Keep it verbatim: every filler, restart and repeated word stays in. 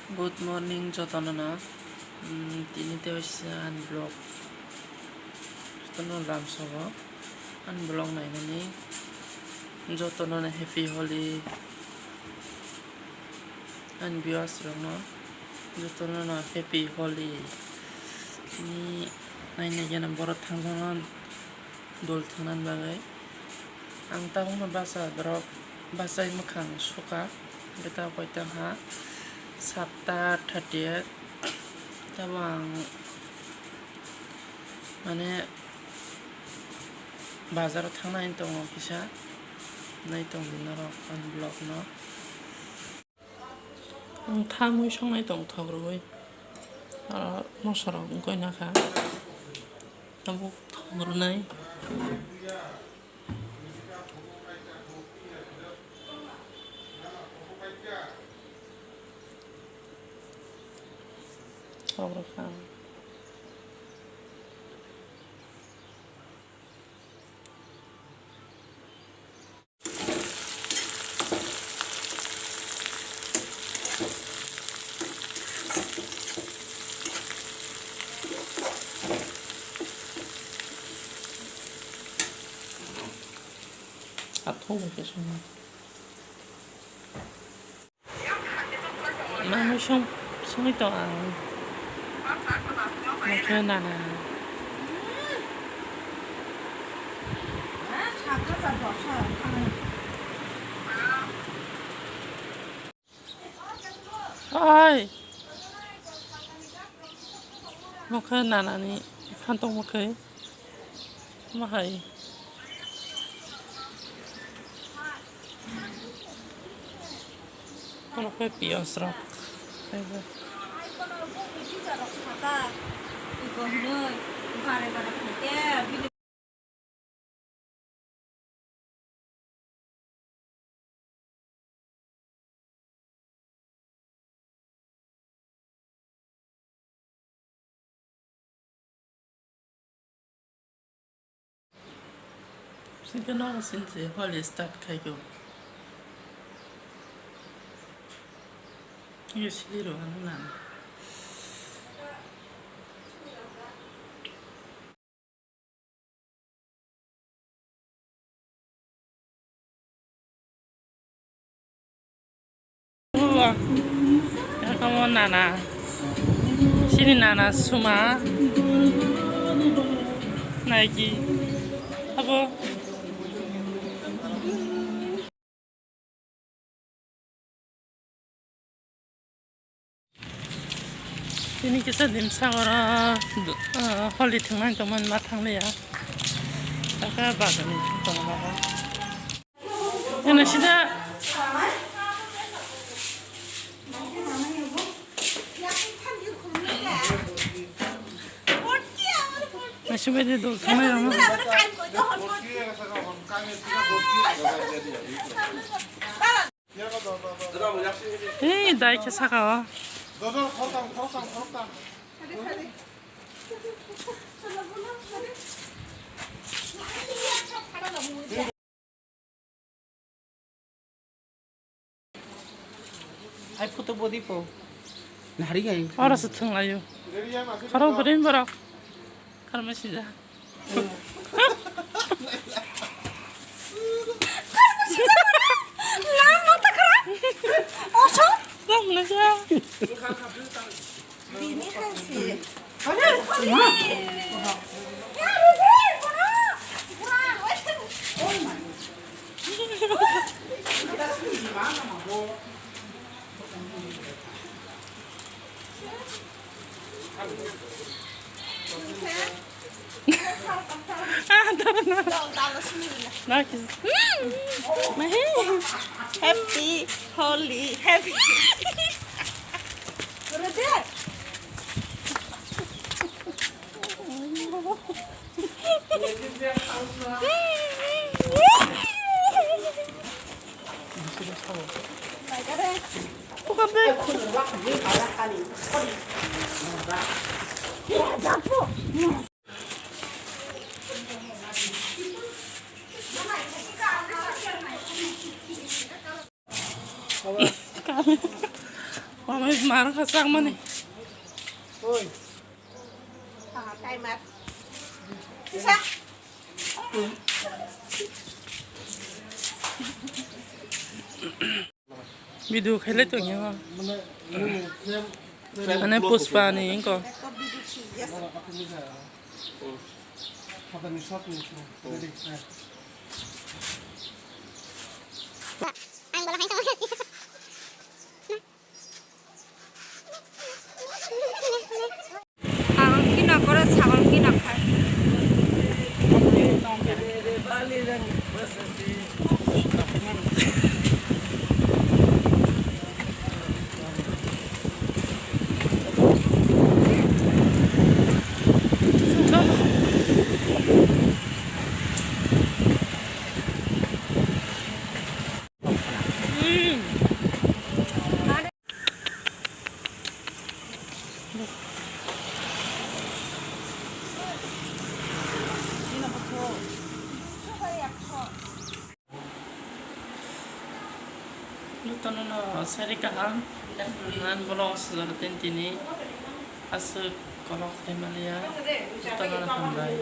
Good morning jotono no, mm, tini tei waisa ani vlog jotono lamsogo ani vlog nainani jotono no happy Holi ani viewers rokno jotono no happy Holi ni naina gana borok thangjakno dol thangna bagwi. Ang tabukno basa borok bachai mwkhang suka, beta koi tangha satta thirty eight. Tabo ang mane bazaro thangnai tongo kisa, nai tongdi norok ani vlog no. Ang tha mui songnai tong thok rwui, aro moso rok wngkoi nakha, tabuk thok rwnai. Thok rwkha. Athok bai khe swngo. Mangwi song, songwi tong ang. Mokhe nana. Oi. Mokhe nanani phantok mokhe. Mahai. Kono khe piyas rok. Singke nogo singse holi start khai ko. Iyo sili ro ano nana. Omo nana, sini nana suma naiki abo. Tini kisa dimsa oro, ah, holi thwngmani tongmani ma thangliya. Saka bazar ni thwng tongo. Ano sida. Naisingbaidi dol thangmani rokno. Ei, dai khe saka o. Hai photo bodi po. Nari gai. Oro se thwng laio. Khorok bwrwi borok. Karma sida. Lam no takra. Oso. Lam no sida. Bini hai se. Happy Holi, happy. Mama mar kha chang mani. Video khailai tongya. Ane Pushpa ni ingko. Sagol kino koro, sagol kino khai. Jotono no sari kaham, nan bolong sujak tini tini aswk kolok thai maliya, jotono no hambai.